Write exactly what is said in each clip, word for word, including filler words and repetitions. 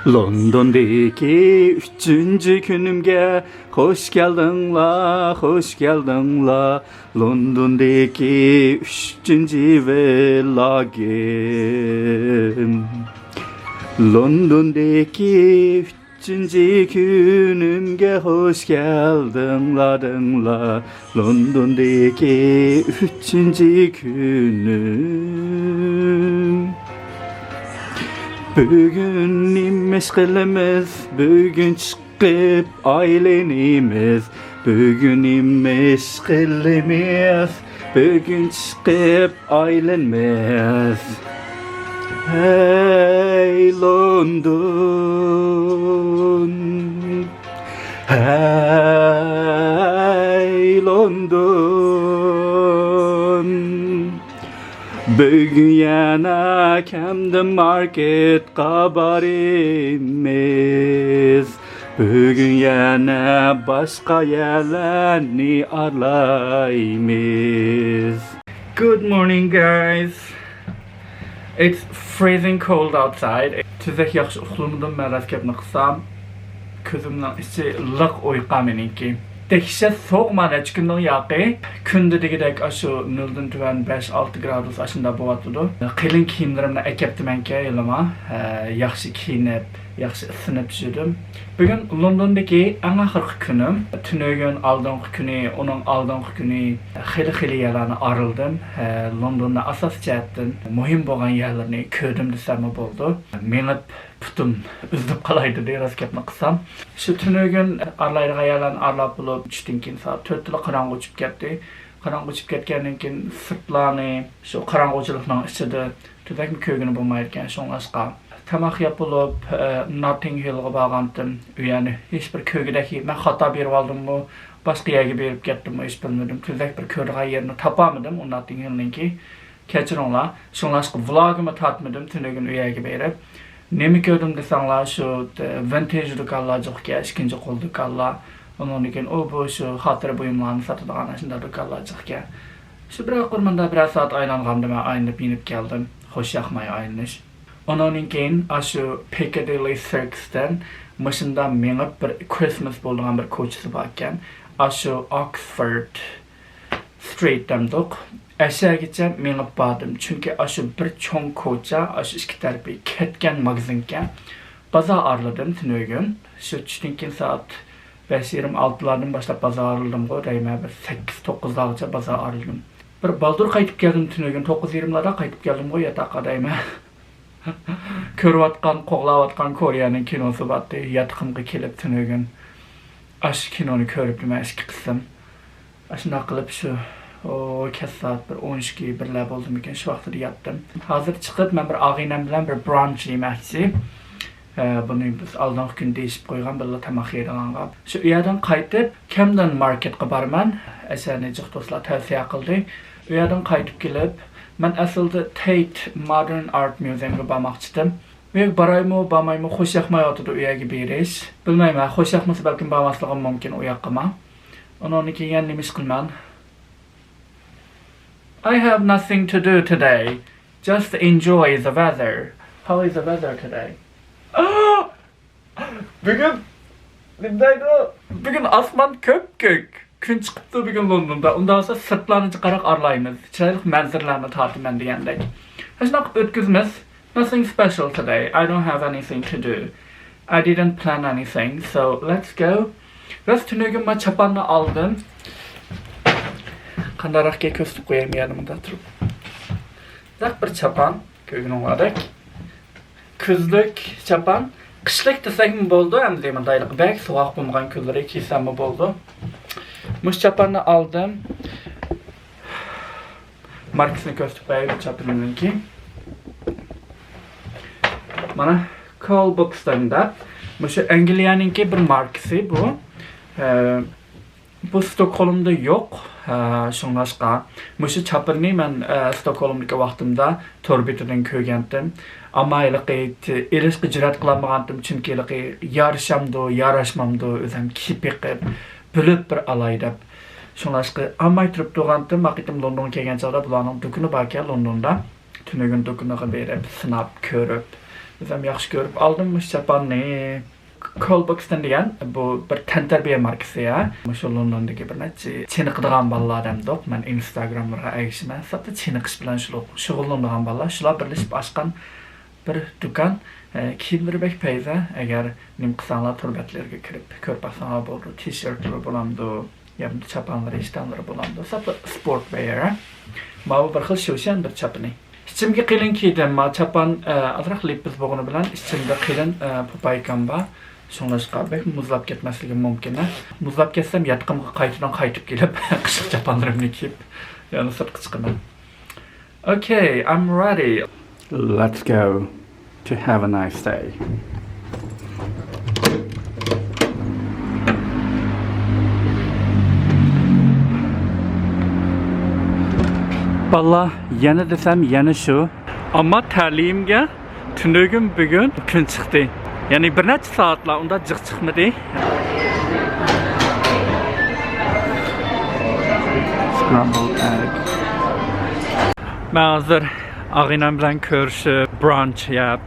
لوندوندىكى ئۈچىنچى كۈنۈمگە خوش كەلدىڭلار، خوش كەلدىڭلار. لوندوندىكى ئۈچىنچى ۋىلاگىم. لوندوندىكى ئۈچىنچى كۈنۈمگە خوش كەلدىڭلار، دىڭلار. لوندوندىكى ئۈچىنچى كۈنۈم. بۈگۈن نېمە ئىش قىلىمىز؟ بۈگۈن چىقىپ ئايلىنىمىز. بۈگۈن نېمە ئىش قىلىمىز؟ بۈگۈن چىقىپ ئايلىنىمىز. ھەي لوندون، ھەي لوندون. بۈگۈن يەنە كەمدىن ماركېتقا بارىمىز. بۈگۈن يەنە باشقا يەرلەرنى ئارىلايمىز. Good morning, guys. It's freezing cold outside. تۈزەك ياخشى ئۇخلىمىدىم مەن، راست گەپنى قىلسام. كۆزۈمنىڭ ئىچى لىق ئويقا مېنىڭكى. دەھشەت سوغۇق، مانا نەچچە كۈندىن ياقى. كۈندە دېگۈدەك ئاشۇ نۆلدىن تۆۋەن بەش، ئالتە گرادۇس ئاشۇنداق بوۋاتىدۇ. قېلىن كىيىملىرىمنى ئەكەپتىمەنكەن ھېلىما. ھە، ياخشى كىيىنىپ، ياخشى ئىسسىنىپ يۈردۈم. بۈگۈن لوندوندىكى ئەڭ ئاخىرقى كۈنۈم. تۈنۈگۈن، ئالدىنقى كۈنى، ئۇنىڭ ئالدىنقى كۈنى خېلى-خېلى يەرلەرنى ئارىلىدىم. ھە، لوندوندا ئاساسىي جەھەتتىن مۇھىم بولغان يەرلىرىنى كۆردۈم دېسەممۇ بولىدۇ. مېڭىپ پۇتۇم ئۈزۈلۈپ قالاي دېدى، راست گەپنى قىلسام. شۇ تۈنۈگۈن ئارىلايدىغان يەرلەرنى ئارىلاپ بولۇپ، چۈشتىن كېيىن سائەت تۆتتىلا قاراڭغۇ ئۆچۈپ كەتتى. قاراڭغۇ ئۆچۈپ كەتكەندىن كېيىن سىرتلارنى شۇ قاراڭغۇچىلىقنىڭ ئىچىدە تۈزەكمۇ كۆرگىلى بولمايدىكەن، شۇڭلاشقا تاماق يەپ بولۇپ، ئە، ناتتىنگ ھىلغا بارغانتىم. ئۇ يەرنى ھېچ بىر كۆرگۈدەك، مەن خاتا بېرىۋالدىممۇ، باشقا يەرگە بېرىپ كەتتىممۇ، ھېچ بىلمىدىم. تۈزەك بىر كۆرىدىغان يېرىنى تاپالمىدىم ئۇ ناتتىنگ ھىلنىڭكى. كەچۈرۈڭلار. شۇڭلاشقا ۋلوگىمۇ تارتمىدىم تۈنۈگۈن ئۇ يەرگە بېرىپ. نېمە كۆردۈم دېسەڭلار، شۇ، ئە، ۋىنتېج دۇكانلار جىق ئىكەن، ئىككىنچى قول دۇكانلار. ئۇنىڭدىن كېيىن ئۇ بۇ شۇ خاتىرە بۇيۇملارنى ساتىدىغان ئاشۇنداق دۇكانلار جىق ئىكەن. شۇ بىر قۇرماندا بىرەر سائەت ئايلانغاندىم، مەن ئايلىنىپ يېنىپ كەلدىم. خوش ياقماي ئايلىنىش. ئۇنىڭدىن كېيىن ئاشۇ پىكادىللى سىركستىن مۇشۇنداق مېڭىپ بىر كرىسماس بولىدىغان بىر كوچىسى بار ئىكەن. ئاشۇ ئوكسفورد سترىت دەمدۇق. ئەشەگىچە مېڭىپ باردىم. چۈنكى ئاشۇ بىر چوڭ كوچا، ئاشۇ ئىككى تەرىپى كەتكەن ماگىزىنكەن. بازار ئارىلىدىم تۈنۈگۈن. شۇ چۈشتىن كېيىن سائەت بەش يېرىم، ئالتىلاردىن باشلاپ بازار ئارىلىدىمغۇ دەيمەن. بىر سەككىز، توققۇزلارغىچە بازار ئارىلىدىم. بىر بالدۇر قايتىپ كەلدىم تۈنۈگۈن. توققۇز يېرىملاردا قايتىپ كەلدىمغۇ ياتاققا دەيمەن. كۆرۈۋاتقان، قوغلاۋاتقان كورېيەنىڭ كىنوسى بارتتى. ياتىقىمغا كېلىپ تۈنۈگۈن ئاشۇ كىنونى كۆرۈپتىمەن ئىككى قىسىم. ئاشۇنداق قىلىپ شۇ، ئۇ، كەچ سائەت بىر ئون ئىككى، بىرلەر بولدىمىكىن، شۇ ۋاقتىدا ياتتىم. ھازىر چىقىپ مەن بىر ئاغىنەم بىلەن بىر برانچ يېمەكچى. ئە، بۇنى بىز ئالدىنقى كۈنى دېيىشىپ قويغان، بىللە تاماق يەيدىغانغا. شۇ، ئۇ يەردىن قايتىپ كەمدىن ماركېتقا بارىمەن. ئەسەرنى جىق دوستلار تەۋسىيە قىلدى. ئۇ يەردىن قايتىپ كېلىپ، مەن ئەسلىدە تەيت مودېرن ئارت مۇزېيىمغا بارماقچىدىم. ئۇ يەرگە بارايمۇ، بارمايمۇ، خوش ياقمايۋاتىدۇ ئۇ يەرگە بېرىش. بىلمەيمەن، خوش ياقمىسا بەلكىم بارماسلىقىم مۇمكىن ئۇ ياققىمۇ. ئۇنىڭدىن كېيىن يەنە نېمە ئىش قىلىمەن؟ I have nothing to do today. Just enjoy the weather. How is the weather today? بۈگۈن نېمە دەيدۇ؟ بۈگۈن ئاسمان كۆپكۆك. كۈن چىقىپتۇ بۈگۈن لوندوندا. ئۇنداق بولسا سىرتلارنى جىقراق ئارىلايمىز. چىرايلىق مەنزىرىلەرنى تارتىمەن دېگەندەك. شۇنداق قىلىپ ئۆتكۈزىمىز. Nothing special today. I don't have anything to do. I didn't plan anything. So let's go. راست تۈنۈگۈن مەن چاپاننى ئالدىم. قانداقراق كۆرسىتىپ قوياي يەنە مۇنداق تۇرۇپ. نەق بىر چاپان، كۆرگىنىڭلاردەك. كۈزلۈك چاپان. قىشلىق دېسەكمۇ بولىدۇ، ئەمدى مۇندايلىق بەك سوغۇق بولمىغان كۈنلىرى كىيسەممۇ بولىدۇ. مۇشۇ چاپاننى ئالدىم. ماركىسىنى كۆرسىتىپ قوياي بۇ چاپىنىمنىڭكى. مانا، كول بوكستون دەپ. مۇشۇ ئەنگلىيەنىڭكى بىر ماركىسى بۇ. ئە، بۇ ستوكھولمدا يوق. ئە، شۇڭلاشقا مۇشۇ چاپىنىنى مەن، ئە، ستوكھولمدىكى ۋاقتىمدا تور بېتىدىن كۆرگەنتىم. ئەمما ھېلىقى ئېلىشقا جۈرئەت قىلالمىغانتىم، چۈنكى ھېلىقى يارىشامدۇ، ياراشمامدۇ، ئۆزۈم كىيىپ بېقىپ، بىلىپ بىر ئالاي دەپ. شۇڭلاشقا ئالماي تۇرۇپ تۇرغانتىم، ما قېتىم لوندونغا كەلگەن چاغدا بۇلارنىڭ دۇكىنى باركەن لوندوندا. تۈنۈگۈن دۇكىنىغا بېرىپ، سىناپ كۆرۈپ، ئۆزۈم ياخشى كۆرۈپ ئالدىم مۇشۇ چاپاننى. كولبوكستىن دېگەن بۇ بىر تەنتەربىيە ماركىسى يا. مۇشۇ لوندوندىكى بىر نەچچە چېنىقىدىغان بالىلار دەمدۇق. مەن ئىنستاگراملىرىغا ئەگىشىمەن. ساپلا چېنىقىش بىلەن شۇ-، شۇغۇللىنىدىغان بالىلار. شۇلار بىرلىشىپ ئاچقان بىر دۇكان. ئە، كىيىملىرى بەك پەيزە. ئەگەر نېمە قىلساڭلار، تور بەتلىرىگە كىرىپ كۆرۈپ باقساڭلار بولىدۇ. تىشېرتلىرى بولامدۇ، يا بولمىسا چاپانلىرى، ئىشتانلىرى بولامدۇ. ساپلا سپورت ۋېر. ماۋۇ بىر خىل شوشيەن بىر چاپىنى. ئىچىمگە قېلىن كىيدىم. ما چاپان، ئە، ئازراق لىپپىز بولغىنى بىلەن ئىچىمدە قېلىن، ئە، پوپايكام بار. شۇڭلاشقا بەك مۇزلاپ كەتمەسلىكىم مۇمكىن. مۇزلاپ كەتسەم ياتىقىمغا قايتىدىن قايتىپ كېلىپ قىشلىق چاپانلىرىمنى كىيىپ يەنە سىرتقا چىقىمەن. Okay, I'm ready. Let's go to have a nice day. باللا، يەنە دېسەم يەنە شۇ. ئەمما تەلىيىمگە تۈنۈگۈن بۈگۈن كۈن چىقتى. يەنى بىر نەچچە سائەتلا ئۇنداق جىق چىقمىدى. Scrambled egg. مەن ھازىر ئاغىنەم بىلەن كۆرۈشۈپ، برانچ يەپ،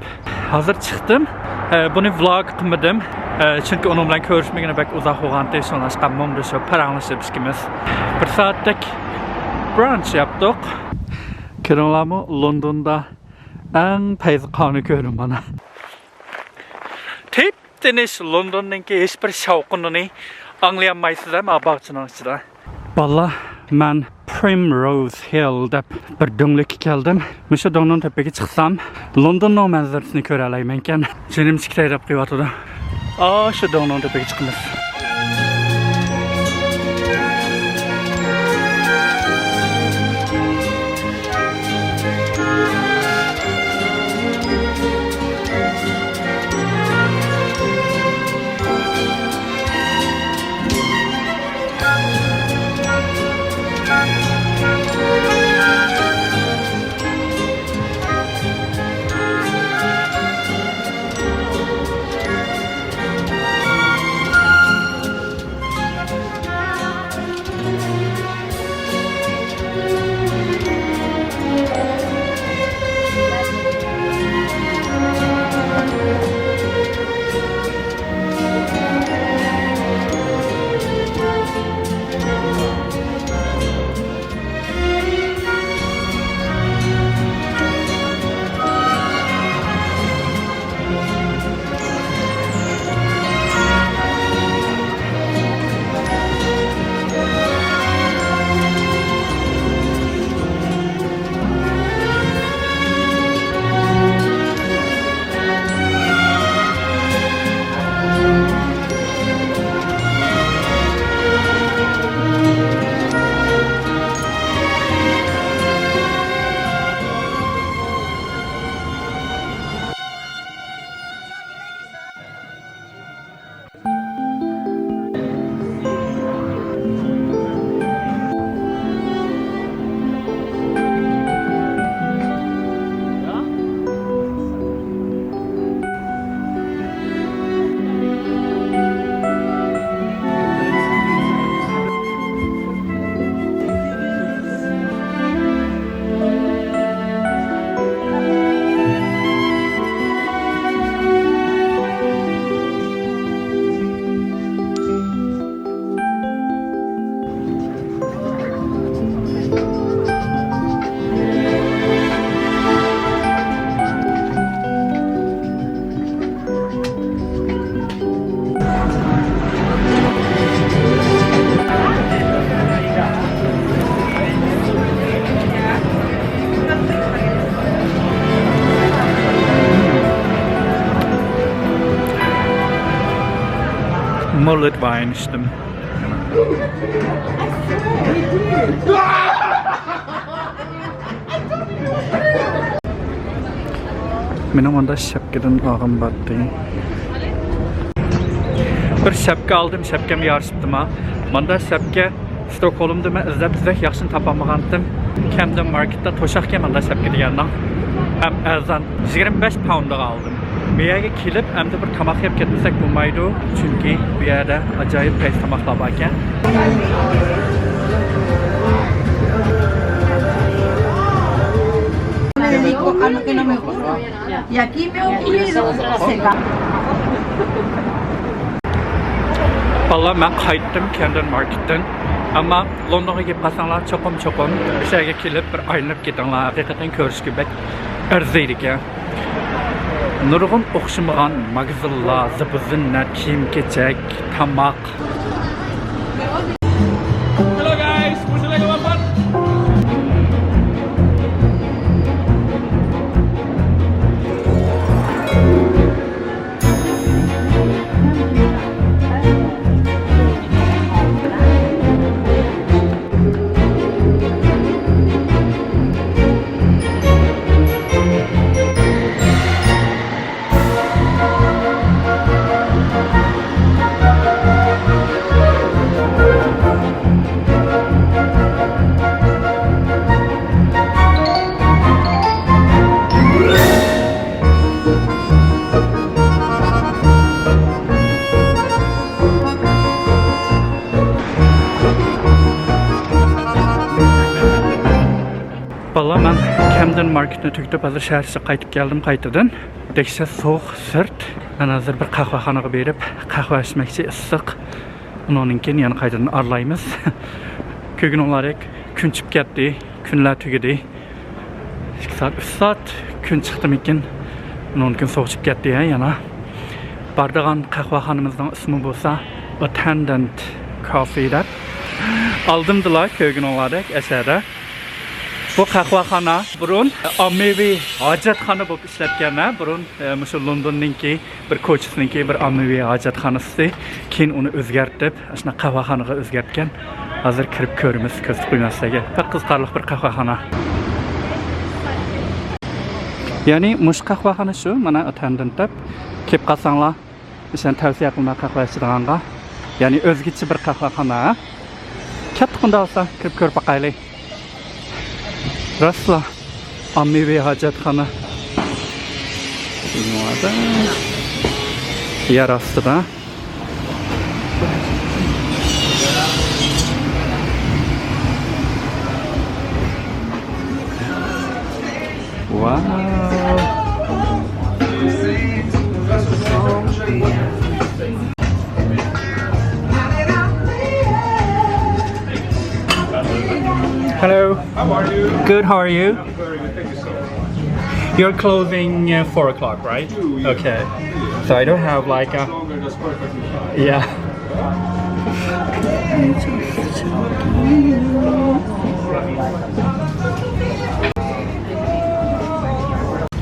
ھازىر چىقتىم. ئە، بۇنى ۋلوگ قىلمىدىم. ئە، چۈنكى ئۇنىڭ بىلەن كۆرۈشمىگىنى بەك ئۇزاق بولغانتى، شۇڭلاشقا مۇڭدىشىپ، پاراڭلىشىپ ئىككىمىز بىر سائەتتەك برانچ يەپتۇق. كۆرۈڭلارمۇ، لوندوندا ئەڭ پەيزى قانى كۆرۈم مانا. تىپ تىنچ لوندوننىڭكى ھېچ بىر شاۋقۇنىنى ئاڭلىيالمايسىز ھە، ما باغچىنىڭ ئىچىدە. باللا، مەن پرىمروز ھىل دەپ بىر دۆڭلۈككە كەلدىم. مۇشۇ دۆڭنىڭ تۆپىگە چىقسام، لوندوننىڭ مەنزىرىسىنى كۆرەلەيمەنكەن. جېنىم چىكىتەي دەپ قېلىۋاتىدۇ. ئاشۇ دۆڭنىڭ تۆپىگە چىقىمىز. مۇلۇت بايان ئىچتىم. مېنىڭ مۇندا شەپكىدىن ئالغۇم بارتى. بىر شەپكە ئالدىم، شەپكەمگە يارىشىپتىما. مۇندا شەپكە ستوكھولمدا مەن ئىزدەپ ئىزدەپ ياخشىنى تاپالمىغانتىم. كەمدىن ماركېتتا توشاقكەن مۇندا شەپكە دېگەننىڭ. ھەم ئەرزان، يىگىرمە بەش پاوندغا ئالدىم. بۇ يەرگە كېلىپ، ئەمدى بىر تاماق يەپ كەتمىسەك بولمايدۇ، چۈنكى بۇ يەردە ئاجايىپ پەيز تاماقلار باركەن. Y aquí me ocurre lo que se va. بالىلار، مەن قايتتىم كامدېن ماركېتتىن. ئەمما لوندونغا كېلىپ قالساڭلار، چوقۇم، چوقۇم مۇشۇ يەرگە كېلىپ بىر ئايلىنىپ كېتىڭلار. ھەقىقەتەن كۆرۈشكە بەك ئەرزىيدىكەن. نۇرغۇن ئوخشىمىغان ماگىزىنلار، زىبۇ-زىننەت، كىيىم-كېچەك، تاماق. Hello guys, would you like a one fun? بالىلار، مەن كامدېن ماركېتنى تۈگىتىپ، ھازىر شەھەر ئىچىگە قايتىپ كەلدىم قايتىدىن. دەھشەت سوغۇق سىرت. مەن ھازىر بىر قەھۋەخانىغا بېرىپ، قەھۋە ئىچمەكچى، ئىسسىق. ئۇنىڭدىن كېيىن يەنە قايتىدىن ئارىلايمىز. كۆرگىنىڭلاردەك كۈن چىقىپ كەتتى، كۈنلەر تۈگىدى. ئىككى سائەت، ئۈچ سائەت كۈن چىقتىمىكىن؟ ئۇنىڭدىن كېيىن سوغۇق چىقىپ كەتتى ھە يەنە. بارىدىغان قەھۋەخانىمىزنىڭ ئىسمى بولسا Attendant Coffee دەپ. ئالدىمدىلا كۆرگىنىڭلاردەك ئەشەدە. بۇ قەھۋەخانا بۇرۇن ئاممىۋى ھاجەتخانا بولۇپ ئىشلەتكەن ھە. بۇرۇن، ئە، مۇشۇ لوندوننىڭكى بىر كوچىسىنىڭكى بىر ئاممىۋى ھاجەتخانىسى. كېيىن ئۇنى ئۆزگەرتىپ، ئاشۇنداق قەھۋەخانىغا ئۆزگەرتكەن. ھازىر كىرىپ كۆرىمىز، كۆرسىتىپ قويىمەن سىلەرگە. بەك قىزىقارلىق بىر قەھۋەخانا. يەنى مۇشۇ قەھۋەخانا شۇ، مانا، ئاتتەندېنت دەپ. كېلىپ قالساڭلار، مەن تەۋسىيە قىلىمەن قەھۋە ئىچىدىغانغا. يەنى ئۆزگىچە بىر قەھۋەخانا. كەتتۇق ئۇنداق بولسا، كىرىپ كۆرۈپ باقايلى. راستلا ئاممىۋى ھاجەتخانا. يا راستىدا. Wow. Hello. How are you? Good, how are you? I'm very good, thank you so much. You're closing at four o'clock, right? Two, yeah. Okay. So I don't have, like, a... Longer, that's perfectly fine. Yeah.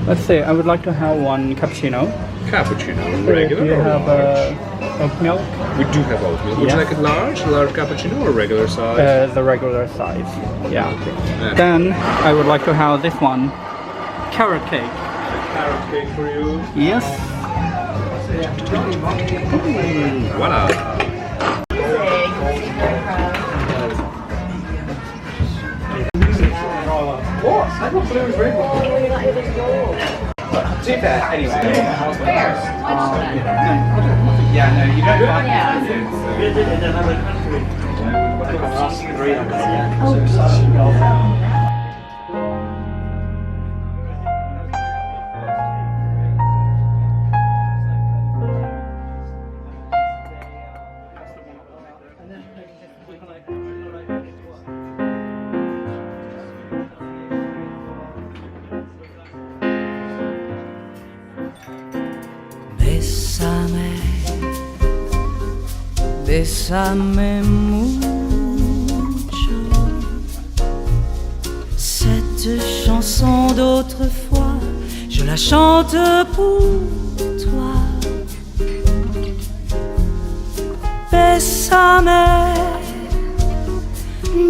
Let's see, I would like to have one cappuccino. Cappuccino, regular or large? Do you have, uh, oat milk? We do have oat milk. Would you like it large, large cappuccino, or regular size? Uh, the regular size. Yeah. Yeah. Then I would like to have this one. Carrot cake. Carrot cake for you. Yes. Mm, voilà. Oh, I thought blue was red. Too bad. Anyway. Um, yeah, no, you don't want... Yeah. Bésame, bésame mucho. Cette chanson d'autrefois, je la chante pour toi. Bésame,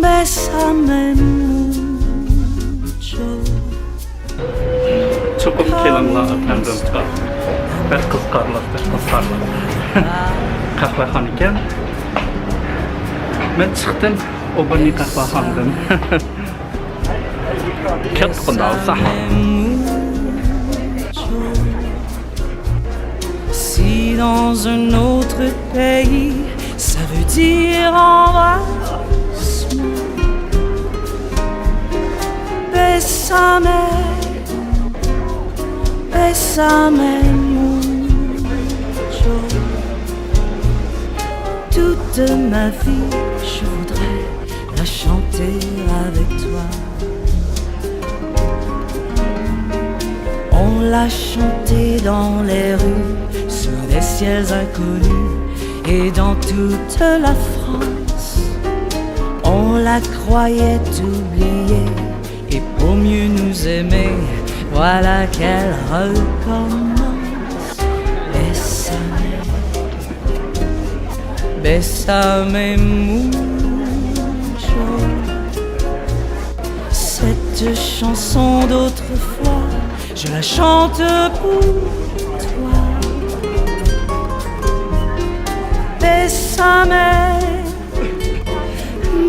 bésame mucho. چوقۇم كېلىڭلار ئەپەندىم. بەك قىزىقارلىق، بەك قىزىقارلىق. قەھۋەخانا ئىكەن. مەن چىقتىم ئوبېرنى قەھۋەخانىدىن. كەتتۇق ئۇنداق بولسا. Si dans un autre pays, ça veut dire embrasse-moi. Bésame, Bésame mucho. Toute ma vie, je voudrais la chanter avec toi. On l'a chantée dans les rues, sous des ciels inconnus, et dans toute la France. On la croyait oubliée, et pour mieux nous aimer, voilà qu'elle recommence. Bésame, bésame mucho. Cette chanson d'autrefois, je la chante pour toi. Bésame,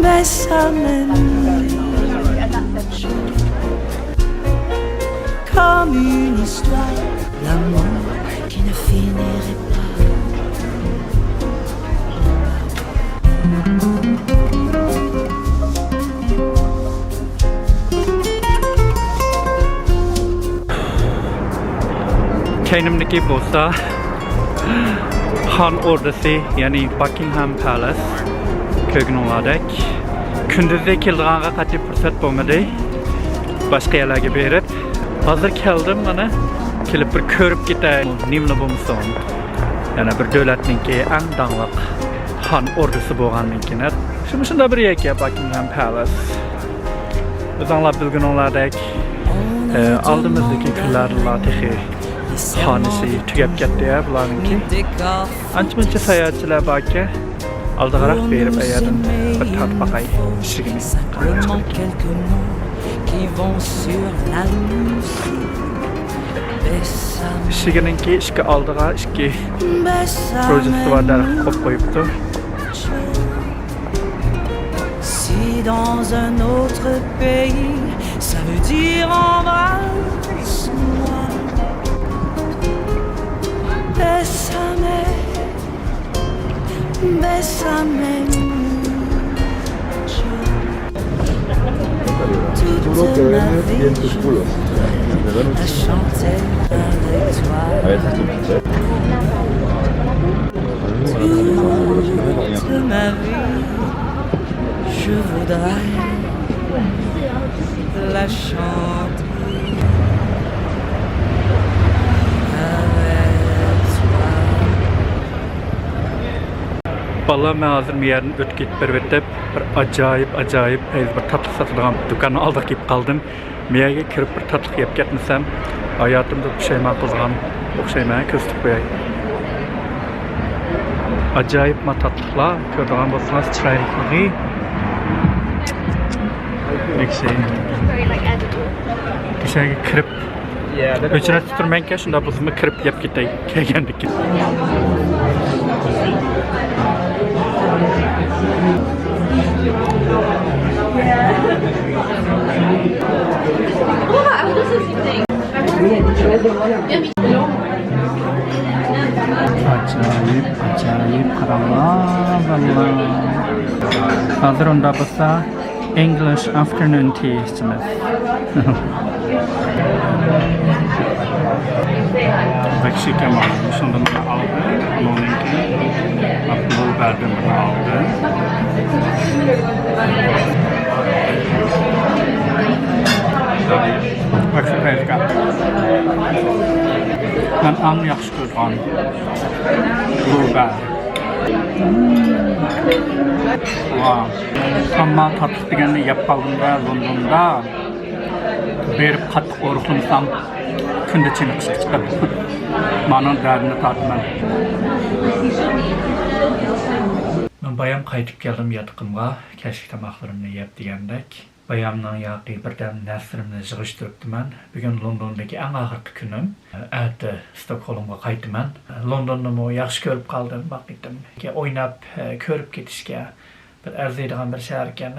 bésame mucho. Comme une histoire d'amour qui ne finirait pas. كەينىمدىكى بولسا خان ئوردىسى، يەنى باكىنغھام پالەس. كۆرگىنىڭلاردەك، كۈندۈزى كېلىدىغانغا قەتئىي پۇرسەت بولمىدى باشقا يەرلەرگە بېرىپ. ھازىر كەلدىم، مانا، كېلىپ بىر كۆرۈپ كېتەي، نېمىلا بولمىسۇن. يەنە بىر دۆلەتنىڭكى ئەڭ داڭلىق خان ئوردىسى بولغاندىن كېيىن، شۇ، شۇنداق بىر يەركەن باكىنغھام پالەس. ئۆزۈڭلار بىلگىنىڭلاردەك، ئە، ئالدىمىزدىكى كۈنلەردىلا تېخى خانىسى تۈگەپ كەتتى، ھە، بۇلارنىڭكى. ئانچە-مۇنچە ساياھەتچىلەر باركەن، ئالدىغىراق بېرىپ ئەيەردىن بىر تارتىپ باقاي ئىشىكىنى. ئىشىكىنىڭكى ئىشىكى ئالدىغا ئىككى پروژېكتور دەرەخ قويۇپ قويۇپتۇ. Si dans un autre pays, ça veut dire embrasse-moi. Bésame, bésame mucho. Toute ma vie, je voudrais la chanter avec toi. Toute ma vie, je voudrais la chanter avec toi. بالىلار، مەن ھازىر مۇ يەردىن ئۆتۈپ كېتىپ بېرىۋېتىپ، بىر ئاجايىپ، ئاجايىپ پەيزى بىر تاتلىق ساتىدىغان دۇكاننىڭ ئالدىغا كېلىپ قالدىم. مۇ يەرگە كىرىپ بىر تاتلىق يەپ كەتمىسەم، ھاياتىمدا پۇشايمان قىلىدىغان ئوخشايمەن، كۆرسىتىپ قوياي. ئاجايىپ ما تاتلىقلار، كۆرىدىغان بولسىڭىز چىرايلىقلىقى. ياخشى. مۇشۇ يەرگە كىرىپ ئۆچرەتتە تۇرمەنكەن، شۇنداق بولسىمۇ كىرىپ يەپ كېتەي كەلگەندىكىن. ئاجايىپ، ئاجايىپ، قاراڭلار، بالىلار. ھازىر ئۇنداق بولسا، English afternoon tea ئىچىمىز. بەك شېكەر، مانا شۇندىن ئالدىم، ئۇنىڭدىن كېيىن بۇلۇبەردىن بىرنى ئالدىم. بەك شېكەر. مەن ئەڭ ياخشى كۆرىدىغان بۇلۇبەر. ۋاو. ئەمما تاتلىق دېگەننى يەپ قالدىم-دە، لوندوندا بېرىپ قاتتىق ئورۇقلىمىسام، كۈندە چېنىقىشقا چىقىپ، مانىڭ دەردىنى تارتىمەن. مەن بايام قايتىپ كەلدىم ياتىقىمغا، كەچلىك تاماقلىرىمنى يەپ دېگەندەك. بايامنىڭ ياقى بىردەم نەرسىلىرىمنى يىغىشتۇرۇپتىمەن. بۈگۈن لوندوندىكى ئەڭ ئاخىرقى كۈنۈم. ئەتە ستوكھولمغا قايتىمەن. لوندوننىمۇ ياخشى كۆرۈپ قالدىم، بۇ قېتىم. ئويناپ، كۆرۈپ كېتىشكە بىر ئەرزىيدىغان بىر شەھەركەن.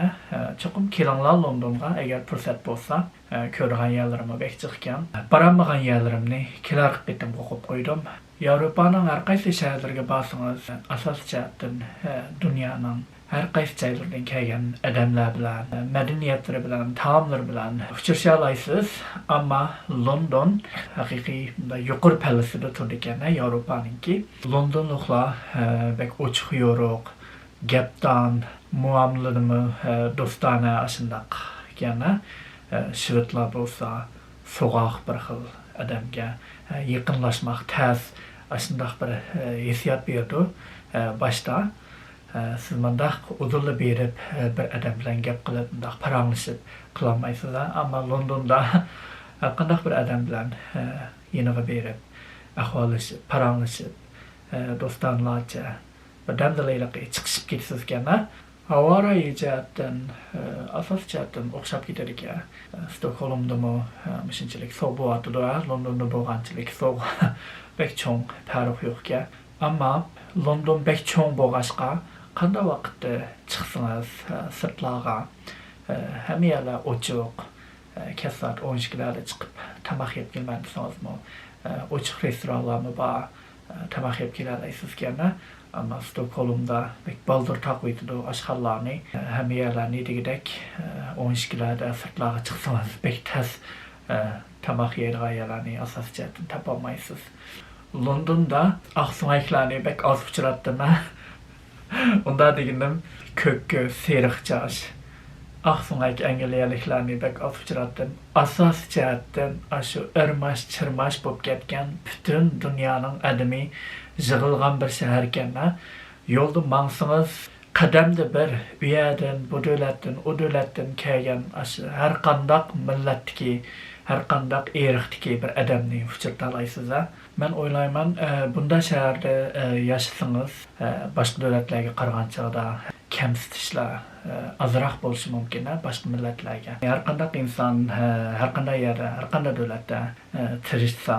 چوقۇم كېلىڭلار لوندونغا، ئەگەر پۇرسەت بولسا. كۆرىدىغان يەرلىرىممۇ بەك جىقكەن. بارالمىغان يەرلىرىمنى كېلەر قېتىمغا قويۇپ قويدۇم. ياۋروپانىڭ ھەر قايسى شەھەرلىرىگە بارسىڭىز، ئاساسىي جەھەتتىن، دۇنيانىڭ ھەر قايسى جايلاردىن كەلگەن ئادەملەر بىلەن، مەدەنىيەتلىرى بىلەن، تائاملىرى بىلەن ئۇچرىشالايسىز. ئەمما لوندون ھەقىقىي يۇقىرى پەللىسىدە تۇرىدىكەن ياۋروپانىڭكى. لوندونلۇقلار، ئە، بەك ئوچۇق يورۇق، گەپدان، مۇئامىلىدىمۇ، ئە، دوستانە ئاشۇنداق ئىكەن. ئە، شۋېدلار بولسا سوغۇق بىر خىل ئادەمگە، ئە، يېقىنلاشماق تەس، ئاشۇنداق بىر، ئە، ھېسسىيات بېرىدۇ، ئە، باشتا. ئە، سىز مۇنداق ئۇدۇللا بېرىپ، ئە، بىر ئادەم بىلەن گەپ قىلىپ، مۇنداق پاراڭلىشىپ قىلالمايسىز. ئەمما لوندوندا ھەر قانداق بىر ئادەم بىلەن، ئە، يېنىغا بېرىپ، ئەھۋاللىشىپ، پاراڭلىشىپ، ئە، دوستانىلارچە بىردەمدىلا ھېلىقى چىقىشىپ كېتىسىزكەن-ھە. ھاۋا رايى جەھەتتىن، ئە، ئاساسىي جەھەتتىن ئوخشاپ كېتىدىكەن. ئە، ستوكھولمدىمۇ، ئە، مۇشۇنچىلىك سوغۇق بولۇۋاتىدۇ-ھە، لوندوندا بولغانچىلىك سوغۇق بەك چوڭ پەرق يوقكەن. ئەمما لوندون بەك چوڭ بولغاچقا، قانداق ۋاقىتتا چىقسىڭىز، ئە، سىرتلارغا، ئە، ھەممە يەرلەر ئوچۇق. ئە، كەچ سائەت ئون ئىككىلەردە چىقىپ تاماق يەپ كېلىمەن دېسىڭىزمۇ، ئە، ئوچۇق رېستورانلارمۇ بار، ئە، تاماق يەپ كېلەلەيسىزكەن. ئەمما ستوكھولمدا بەك بالدۇر تاقىۋېتىدۇ ئاشخانىلارنى. ئە، ھەممە يەرلەرنى دېگۈدەك، ئە، ئون ئىككىلەردە سىرتلارغا چىقسىڭىز بەك تەس، ئە، تاماق يەيدىغان يەرلەرنى ئاساسىي جەھەتتىن تاپالمايسىز. لوندوندا ئاق سۆڭەكلەرنى بەك ئاز ئۇچراتتىم. ئۇنداق دېگىنىم، كۆك كۆز، سېرىق چاچ، ئاق سۆڭەك ئەنگلىيەلىكلەرنى بەك ئاز ئۇچراتتىم. ئاساسىي جەھەتتىن ئاشۇ ئىرماش-چىرماش بولۇپ كەتكەن پۈتۈن دۇنيانىڭ ئادىمى يىغىلغان بىر شەھەركەن-ھە. يولدا ماڭسىڭىز، قەدەمدە بىر ئۇ يەردىن، بۇ دۆلەتتىن، ئۇ دۆلەتتىن كەلگەن ئاشۇ ھەر قانداق مىللەتتىكى، ھەر قانداق ئىرقتىكى بىر ئادەمنى ئۇچرىتالايسىز-ھە. مەن ئويلايمەن، ئە، بۇنداق شەھەردە، ئە، ياشىسىڭىز، ئە، باشقا دۆلەتلەرگە قارىغان چاغدا كەمسىتىشلەر، ئە، ئازراق بولۇشى مۇمكىن، ئە، باشقا مىللەتلەرگە. ھەر قانداق ئىنسان، ئە، ھەر قانداق يەردە، ھەر قانداق دۆلەتتە، ئە، تىرىشسا،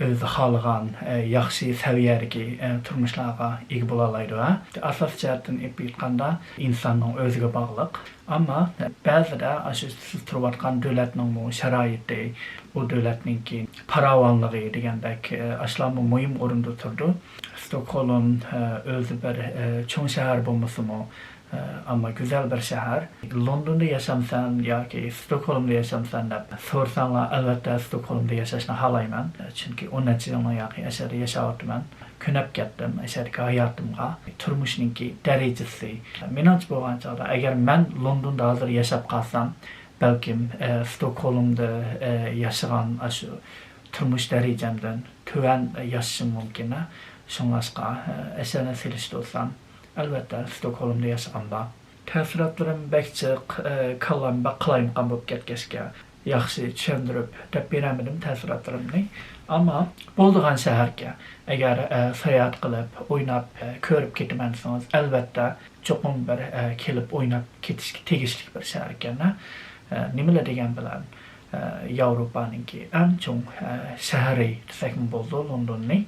ئۆزى خالىغان، ئە، ياخشى سەۋىيەدىكى، ئە، تۇرمۇشلارغا ئىگە بولالايدۇ، ھە. ئاساسىي جەھەتتىن ئېلىپ ئېيتقاندا، ئىنساننىڭ ئۆزىگە باغلىق. ئەمما بەزىدە ئاشۇ سىز تۇرۇۋاتقان دۆلەتنىڭمۇ شارائىتى، ئۇ دۆلەتنىڭكى پاراۋانلىقى دېگەندەك، ئە، ئاشۇلارمۇ مۇھىم ئورۇندا تۇرىدۇ. ستوكھولم، ئە، ئۆزى بىر، ئە، چوڭ شەھەر بولمىسىمۇ، ئە، ئەمما گۈزەل بىر شەھەر. لوندوندا ياشامسەن ياكى ستوكھولمدا ياشامسەن دەپ سورىساڭلار، ئەلۋەتتە ستوكھولمدا ياشاشنى خالايمەن. چۈنكى ئون نەچچە يىلنىڭ ياقى ئەشەدە ياشاۋاتىمەن. كۆنۈپ كەتتىم ئەشەدىكى ھاياتىمغا. تۇرمۇشنىڭكى دەرىجىسى. مېنىڭچە بولغان چاغدا، ئەگەر مەن لوندوندا ھازىر ياشاپ قالسام، بەلكىم، ئە، ستوكھولمدا، ئە، ياشىغان ئاشۇ تۇرمۇش دەرىجەمدىن تۆۋەن ياشىشىم مۇمكىن. شۇڭلاشقا، ئە، ئەشەنى سېلىشتۇرسام، ئەلۋەتتە، ستوكھولمدا ياشىغاندا تەسىراتلىرىم بەك جىق، ئە، كاللام بەك قالايمىقان بولۇپ كەتكەچكە، ياخشى چۈشەندۈرۈپ دەپ بېرەلمىدىم تەسىراتلىرىمنى. ئەمما بولىدىغان شەھەركەن. ئەگەر، ئە، ساياھەت قىلىپ، ئويناپ، ئە، كۆرۈپ كېتىمەن دېسىڭىز، ئەلۋەتتە، چوقۇم بىر، ئە، كېلىپ ئويناپ كېتىشكە تېگىشلىك بىر شەھەركەن. ئە، نېمىلا دېگەن بىلەن، ئە، ياۋروپانىڭكى ئەڭ چوڭ، ئە، شەھىرى دېسەكمۇ بولىدۇ لوندوننى.